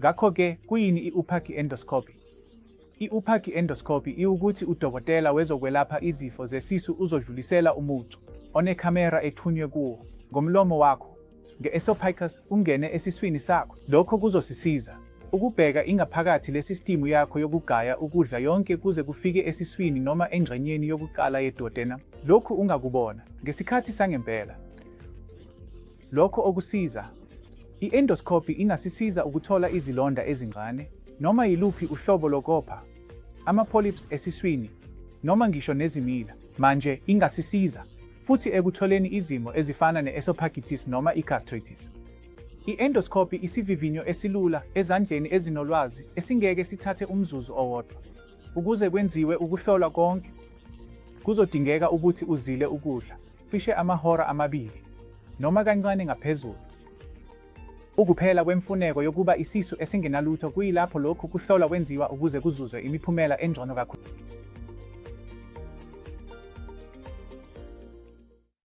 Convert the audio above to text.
Ngakho-ke, kuyini i-upper endoscopy? I-upper endoscopy iwukuthi udokotela wezokwelapha izifo zesisu uzodlulisela umucu, onekhamera exhunywe kuwo, ngomlomo wakho, nge-esophagus, ungene esiswini sakho. Lokho kuzosisiza ukubheka ingaphakathi lesistimu yakho yokugaya ukudla yonke kuze kufike esiswini noma engxenyeni yokuqala ye-duodenum. Lokhu ungakubona ngesikhathi sangempela. Lokho okusiza. I-endoscopy ingasisiza ukuthola izilonda ezincane, noma yiluphi uhlobo lokopha, ama-polyps esiswini, noma ngisho nezimila. Manje ingasisiza futhi ekutholeni izimo ezifana ne-esophagitis noma i-gastritis. I-endoscopy isivivinyo esilula ezandleni ezinolwazi esingeke sithathe umzuzu owodwa. Ukuze kwenziwe ukuhlolwa konke, kuzodingeka ukuthi uzile ukudla cishe amahora amabili noma kancane ngaphezulu. Ukuphela kwemfuneko yokuba isisu esingenalutho kuyilapho lokhu kuhlolwa kwenziwa ukuze kuzuzwe imiphumela engcono kakhulu.